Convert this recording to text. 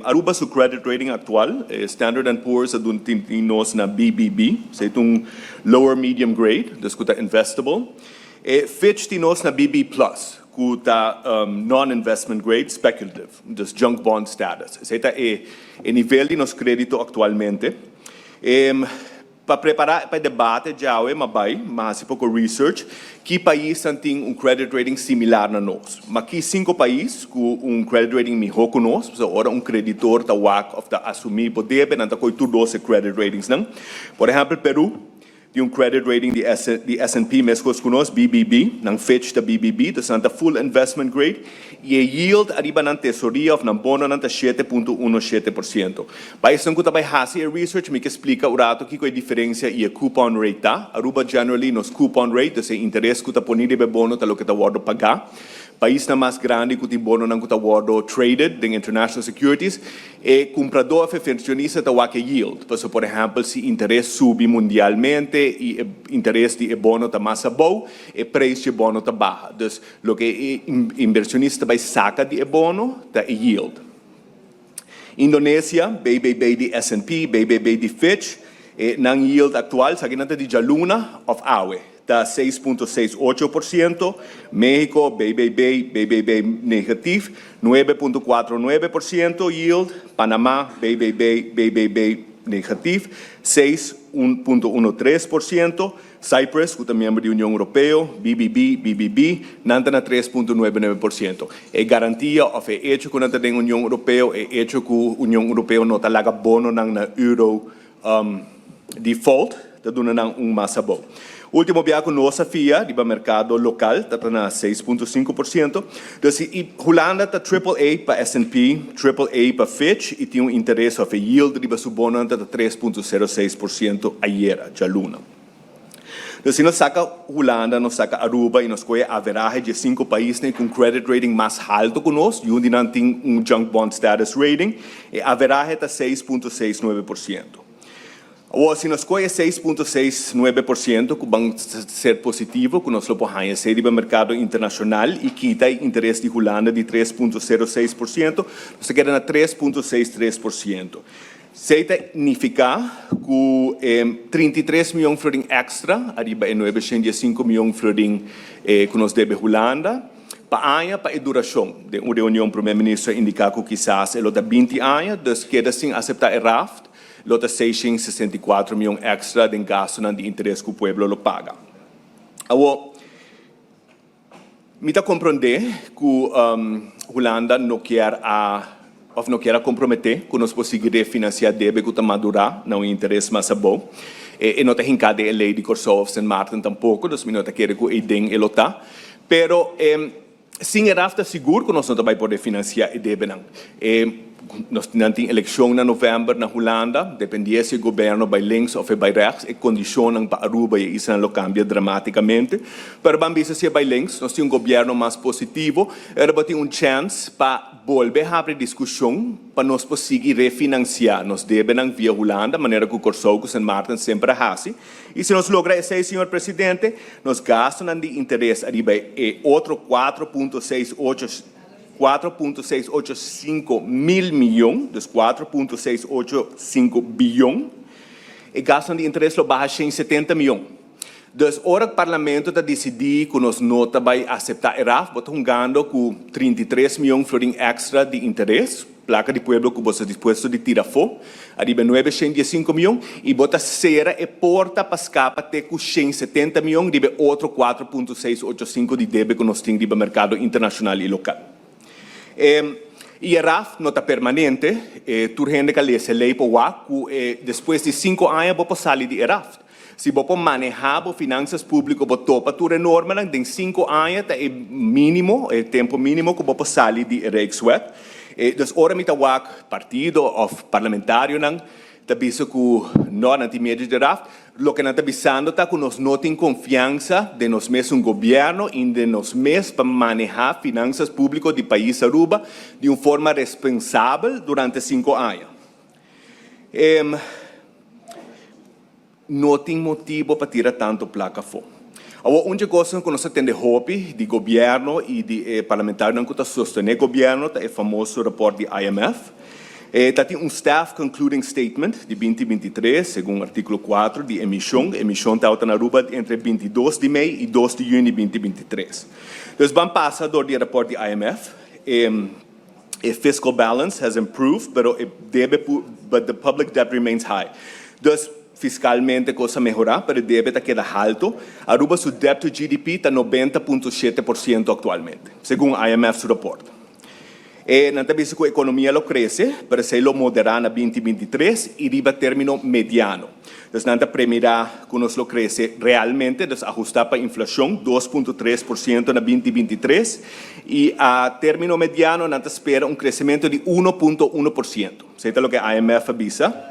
Aruba su credit rating actual, Standard and Poor's a duna tin nos na BBB, esey ta un lower medium grade, dus cu ta investable. Fitch tin nos na BB plus, cu ta non-investment grade, speculative, dus junk bond status. Esey ta e nivel di nos credito actualmente. Pa prepara pa e debate djawe m'a bai, m'a hasi poko research, ki paisnan tin un credit rating similar na nos. Ma ki sinku pais ku un credit rating miho ku nos, pasobra ora un creditor ta wak of ta asumi bo debe, nan ta koy tur dos e credit ratingsnan. Por ehempel Peru tin un credit rating di di S&P meskos ku nos, BBB, nan Fitch ta BBB, dus nan ta full investment grade. I e yield ariba nan tesoria of nan bononan ta 7.17%. Pa esnan ku ta bai hasi e research mi ke splika un rato kiko e diferensia i e coupon rate ta. Aruba generally nos coupon rate, dus e interes ku ta poni riba e bono ta loke ta wordo pagá. Paisnan mas grandi ku tin bononan ku ta wordo traded den international securities, e kumpradó of e inversionista ta wak e yield. Pasobra por ehèmpel si interes subi mundialmente i e interes di e bono ta mas abou, e preis di e bono ta baha. Dus Loke e inversionista bai saca di e bono ta e yield. Indonesia, BBB di S&P, BBB di Fitch, e nan yield actual, esaki nan ta di djaluna of awe, ta 6.68%, Mexico, BBB, BBB negatief, 9.49% yield, Panama, BBB, BBB negatief, 6.13%, Cyprus, ku ta miembro di Union Europeo, BBB, BBB, nan ta na 3.99%. E garantia òf e echo ku nan ta den Union Europeo, e echo ku Union Europeo no ta laga bononan na euro default, ta duna nan un mas abou. Ultimo bia ku nos a fia riba merkado lokal ta ta na 6.5%. Dus i Hulanda ta triple A pa S&P, triple A pa Fitch i tin un interes òf e yield riba su bononan ta ta 3.06% ayera, djaluna. Dus si nos saca Hulanda, nos saca Aruba y nos coge averahe dje cinco paisnan cu un credit rating mas halto cu nos, y un di nan tin un junk bond status rating, e averahe ta 6.69%. Awor, si nos coge 6.69% cu ban ser positivo, cu nos lo por haña esey riba mercado internacional y kita e interes di Hulanda di 3.06%, nos ta keda na 3.63%. Esei ta nifiká ku e 33 mion florin èkstra ariba e 915 mion florin ku nos debe Hulanda pa aña pa e durashon. Den un reunion Promé Minister a indiká ku kisas e lo ta 20 aña, dus keda sin aseptá e raft lo ta 664 mion èkstra den gastunan di interes ku pueblo lo paga. Awor. Mi ta komprondé ku Hulanda no kier a òf no kier a komprometé ku nos por sigui refinansiá debe ku ta madurá na un interes mas abou. E no ta hinká den e lei di Kòrsou òf Sint Maarten tampoko, dus mi no ta kere ku eiden e lo ta. Pero sin e raf ta sigur ku nos no ta bai por refinansiá e debenan. E Nos nan tin elekshon na novèmber na Hulanda, dependié si e goberno bai links òf e bai rèks, e kondishonnan pa Aruba i e islanan lo kambia dramatikamente. Pero ban bisa si e bai links, nos tin un gobièrnu mas positivo, e ora bo tin un chèns pa bolbe habri diskushon pa nos por sigui refinansiá nos debenan via Hulanda, manera ku Kòrsou ku Sint Maarten semper a hasi. I si nos logra esei, señor presidente, nos gastunan di interes ariba e otro 4.68 4.685 mil miyon, dus 4.685 biyon, e gastunan di interes lo baha 170 miyon. Dus ora Parlamento ta disidí ku nos no ta bai aseptá e raf, bo ta hungando ku 33 miyon florin èkstra di interes, plaka di pueblo ku bo ta dispuesto di tira afó, ariba e 915 miyon, i bo ta sera e porta pa skapa te ku 170 miyon riba e otro 4.685 di debe ku nos tin riba merkado internashonal i lokal. E i e raf no ta permanente, e tur hende ka lesa e lei por wak ku e despues di sinku aña bo por sali di e raf. Si bo por manehá bo finansas públiko bo topa tur e normanan, den sinku aña ta e mínimo, e tempu mínimo ku bo por sali di e Rijkswet. E dus ora mi ta wak partido òf parlamentarionan ta bisa ku no, nan tin miedu di draft, loke nan ta bisando ta ku nos no tin konfiansa den nos mesun gobièrnu i den nos mes pa manehá finansas públiko di pais Aruba di un forma responsabel durante sinku aña. E no tin motibo pa tira tanto placa afó. Awor, un dje cosnan cu nos a tende hopi di gobierno y di e parlamentarionan cu ta sostene gobierno ta e famoso rapport di IMF. Tabatin un staff concluding statement di 2023, segun articulo 4 di e mision. E mision tabata na Aruba entre 22 di mei y 2 di juni di 2023. Dus ban pasa door di e rapport di IMF. E fiscal balance has improved, but the public debt remains high. Dus fiscalmente cos a mehora, pero debe ta keda halto. Aruba su debt to GDP ta 90.7% actualmente, segun IMF su rapport. Nan ta bisa cu e economia lo crece, pero esey lo modera na 2023 y riba termino mediano. Dus nan ta premira cu nos lo crece realmente, dus ahusta pa inflacion, 2.3% na 2023 y a termino mediano nan ta spera un crecemento di 1.1%. Esey ta loke IMF a bisa.